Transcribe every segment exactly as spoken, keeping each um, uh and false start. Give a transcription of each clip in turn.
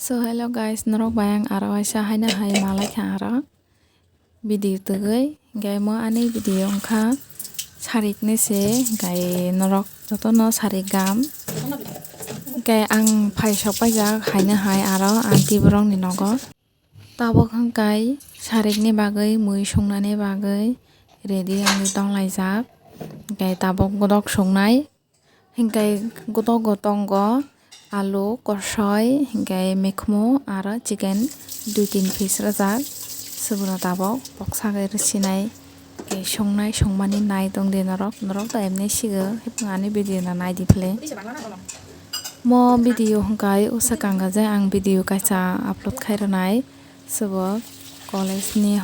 So hello guys, norok bai ang aro waisa haino hai malai kha aro video tugui, hingke mo ani video wngkha sarik ni se, hingke norok jotono sarik gam, hingke ang phai sok paijak haino hai aro aunty borok ni nogo. Tabok hingke sarik ni bagui mui songnani bagui ready wngwi tonglaijak, hingke tabok godok songnai. Hingke godogo tongo alu, kosoi, hingke mikhumu aro chicken dui tin piece rwjak. Chwngno tabok boksa khe rwsinai, hingke songnai songmani nai tongdi norok, norok to emni sigo, ani video no naidi phle. Mo video hingke usa kanga je ang video kaisa upload khai rwnai, chwbo college ni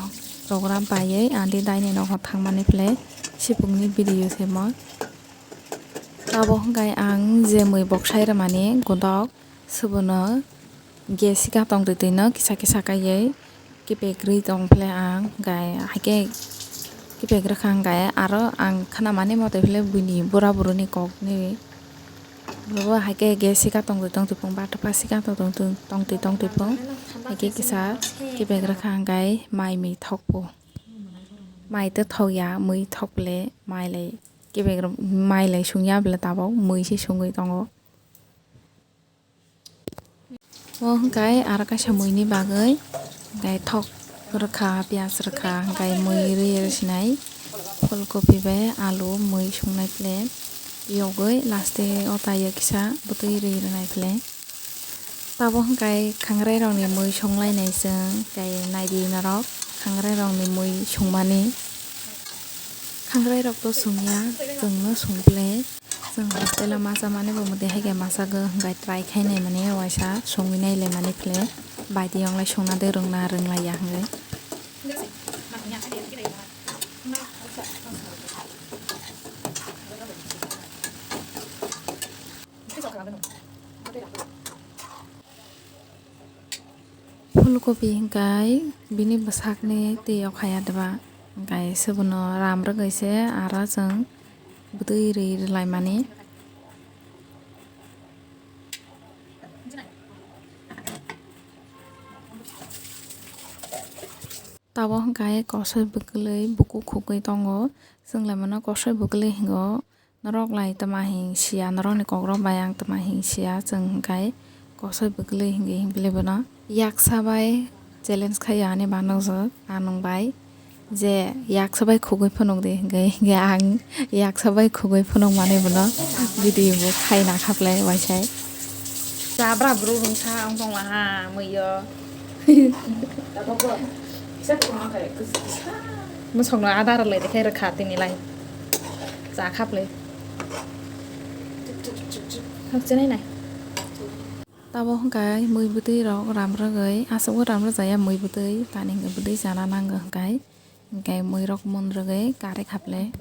program paiwi aunty dai ni nogo thangmani phle, sibukni video se mo. Tabok hingke ang je mui boksai rwmani godok, chwngno gas sika tongtwi twi no kisa kisa kaiwi kipek rwi tong phle ang, hingke haikhe kipek rwkha hingke aro ang khwnamani mote phle buini bura buruni kokni bo haikhe gas sika tongtwi tongtwi phung, batapha sika tongtwi tongtwi phung, haikhe kisa kipek rwkha hingke mai mui thokpo, mai to thokya, mui thok phle mai lai. Kebek rok mai lai songya bwle tabok mui se songwi tongo. O hwnkhe aro kaisa mui ni bagwi hwnkhe thok rwkha, piyaj rwkha, hwnkhe mui rwi rw sinai, phulkopi bai alu mui songnai phle, yogwi last o tai o kisa bwtwi rwi rwnai phle. Tabok hwnkhe khangrai rokni mui songlainai chwng, tei naidi norok khangrai rokni mui songmani. Khangrai rok to songya, chwngno songphle. Chwng hostel o masa mani bo mwtai haikhe masago hwnkhe try khainai mani waisa songwi nailai mani phle. Baidi onglai songna de rwngna rwnglaiya hwnkhe. Phulkopi hwnkhe bini bwsakni twi o khaya diba, hwnkhe chwngno ram rwgwi se aro chwng bwtwi rwi rwlaimani. Tabok hwnkhe kosoi bwklwi buku khugwi tongo, chwng laimano kosoi bwklwi hingo. Norok lai tama hing sia, norokni kokrok bai ang tama hing sia, chwng hwnkhe kosoi bwklwi hingwi himphilwi bono yaksa bai challenge khai ani ba nukjak, anung bai je yaksa bai khugwi phunuk di hingwi, hingwi ang yaksa bai khugwi phunuk mani bono video bo khai na khaplai waisai. Jabra bru rungsa ang tong laha muiyo. Mwsokno adar lai de khe rwkha tini lai. Cha khaplai. Hakchenai nai. Tabok hwnkhe mui bwtwi rok ram rwgwi, aswk bo ram rwjaya mui bwtwi, tani hwnkhe bwtwi chana nango hwnkhe, hwnkhe mui rok mun rwgwi kari khaplai.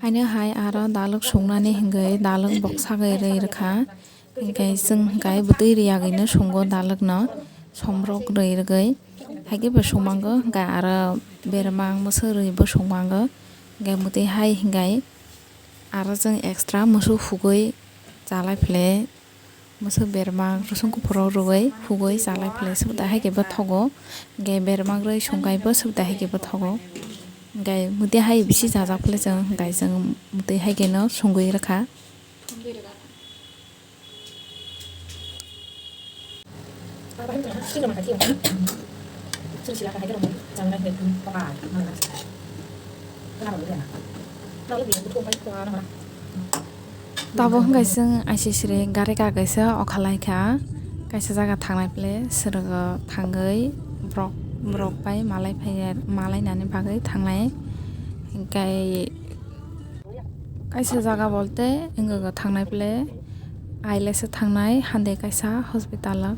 Haino hai aro dalwk sungnani hwnkhe dalwk boksagwi rwi rwkha. Hwnkhe chwng hwnkhe bwtwi riyagwino sungo dalwkno somrok rwi rwgwi. Haikhe bo sungmango hwnkhe aro berma mwswk rwibo sungmango. Hwnkhe mwtwi hai hwnkhe aro chwng extra mwswk hugwi chalai phle. Mwswk berma rwsong kuphurrok rwgwi hugwi chalai phle. Swk da haikhe bo thogo. Hwnkhe berma rwi sungkhai bo swk da haikhe bo thogo. Hwnkhe mwtwi hai bisi chajak phle chwng, hwnkhe chwng mwtwi haikheno sungwi rwkha. Tabok hwnkhe chwng aisisiri gari kagaisa okha laikha, kaisa jaga thangnai phle swrwgo thangwi borok, borok bai malai phai, malainani bagwi thangnai. Hwnkhe kaisa jaga bolte wngkha thangnai phle, ailaisa thangnai hande kaisa hospital o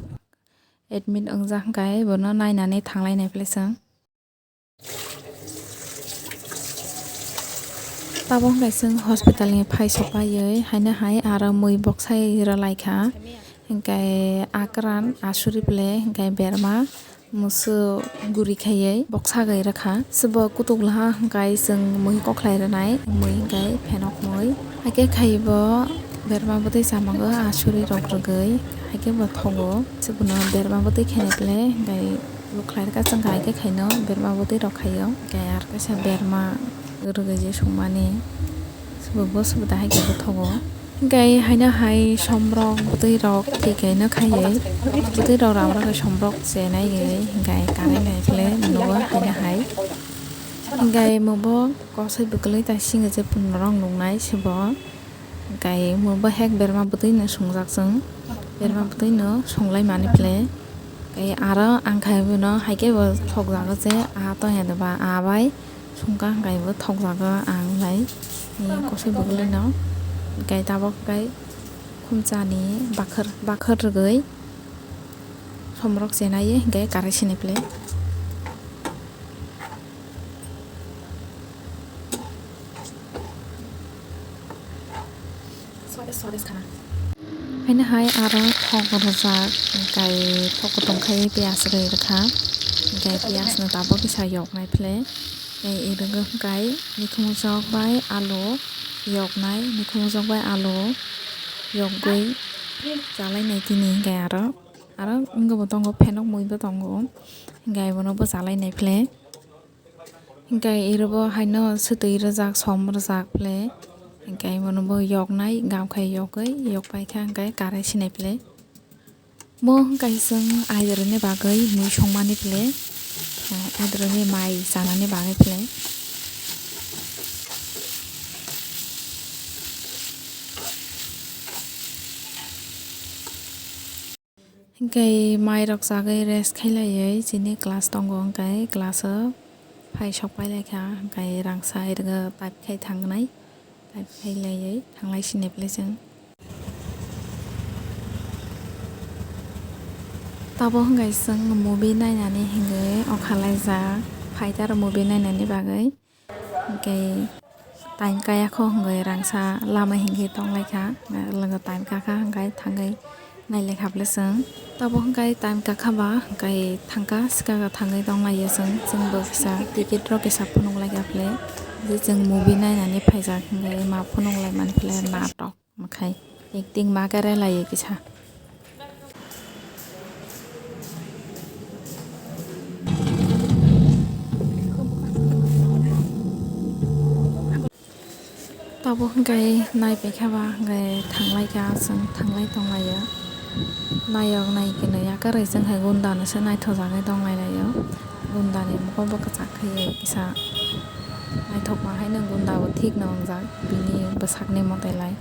admit wngjak hwnkhe bono nainani thanglainai phle chwng. Tabok hwnkhe chwng hospital ni phai sok paiwi haino hai aro mui boksai rwlaikha, hwnkhe akran asuri phle hwnkhe berma. Musu guri khaiwi boksagwi rwkha. Swbo kutuk laha hwnkhe chwng mui kokhlai rwnai, mui hwnkhe phenok mui. Hakhe khaibo Berma bwtwi chamago, asuri rok rwgwi haikhe bo thogo. Chwngno berma bwtwi khainai phle, hwnkhe lukhlai rwkha chwng hai khe khaino berma bwtwi rok khaio. Hwnkhe aro kaisa berma rwgwi je songmani, swbo swbo da haikhe bo thogo. Hwnkhe haino hai somrok bwtwi rok thwi khaino khaiwi, bwtwi rok ram rok somrok chenai gwi hwnkhe kanai nai phle nugo haino hai. Hwnkhe omo bo kosoi bwkwlwi ta singo je pun norok nuknai swbo. Hwnkhe omo bo hek berma bwtwi no songjak chwng, berma bwtwi no songlai mani phle. Hwnkhe aro ang khai bono haikhe bo thokjago je, a tong ya doba, a bai songkha hwnkhe bo thokjago ang lai, ni kosoi bwkwlwi no. Hwnkhe tabok khe khumchani bakhor, bakhor rwgwi somrok chenai hwnkhe karai sinai phle. Haino hai aro thok rwjak, hwnkhe thok kutung khai piyaj rwi rwkha, hwnkhe piyaj no tabok kisa yoknai phle, tei irwgwi hwnkhe nikhumujak bai alu yoknai, nikhumujak bai alu yokgwi chalainai tini hwnkhe aro, aro wngwi bo tongo phenok mui bo tongo, hwnkhe bono bo chalainai phle. Hwnkhe iro bo haino swtwi rwjak, som rwjak phle. Hwnkhe bono bo yoknai, gam khai yogwi, yokpai kha hwnkhe karai sinai phle. Mo hwnkhe chwng aidroni bagwi mui songmani phle, aidroni mai chanani bagwi phle. Hwnkhe mai rok chagwi rest khai laiwi chini class tongo, hwnkhe class o phai sok pai lai kha, hwnkhe rangsa irwgwi type khai thangnai, type khai laiwi thanglai sini phle chwng. Tabuk hwnkhe chwng movie nainani hinwi okha laijak, Fighter movie nainani bagwi. Hwnkhe time kaya kho hwnkhe rangsa lama hinwi tong lai kha, lama time kha kha hwnkhe thangwi nai lai kha phle chwng. Tabuk hwnkhe time kha kha ba hwnkhe thang kha swkang thangwi tong lai ya chwng, chwng bo kisa ticket rok kisa phunuk lai kha phle. Je chwng movie nainani phaijak hwnkhe ma phunuk lai mani phle natok. Omo khai acting ma khe rw lai kisa. Tabuk hwnkhe nai paikha ba hwnkhe thanglai kha chwng, thanglai tong lai o. Nayok nai khe nai yakarwi chwng hai gunda no se naithok jagwi tong lai lai o. Gunda ni mokol bo kwchak khe kisa naithok ma haino gunda bo thik no wngjak bini bwsak ni mote lai.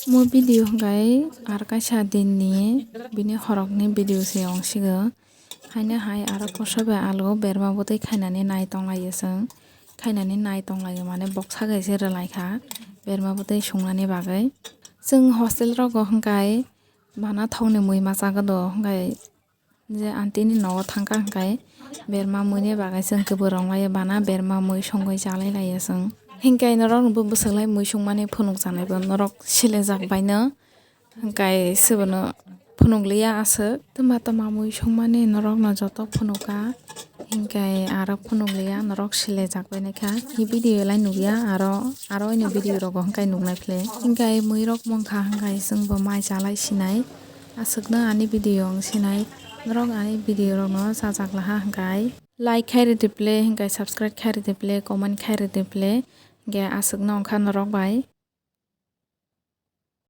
Mo video hwnkhe ar kaisa din ni bini horok ni video se ong sigo. Haino hai aro koso bai alu berma bwtwi khainani nai tong lai o chwng. Khainani nai tong lai o mane boksa gai se rw lai kha berma bwtwi sung nani bagwi. Chwng hostel rogo hwnkhe bana thok ni mui ma chago do hwnkhe je aunty ni nogo thang kha hwnkhe berma mui ni bagwi chwng kwbwi rwng lai o bana berma mui songwi cha lai lai o chwng. Hwnkhe norok bo bwswk lai mui sung mani phunuk chanai bo norok sile jak bai no. Hwnkhe se bono phunuk liya aswk. Twma twma mui songmani norokno joto phunukha. Hwnkhe aro phunuk liya norok silejak bai naikha. Hi video lai nukya aro, aro ani video rogo hwnkhe nuknai phle. Hwnkhe muirok mungkha hwnkhe chwngbo mai chalai sinai. Aswkno ani video wng sinai. Norok ani video rokno chajak laha hwnkhe like khai rwdi phle, hwnkhe subscribe khai rwdi phle, comment khai rwdi phle. Hwnkhe aswkno wngkha norok bai.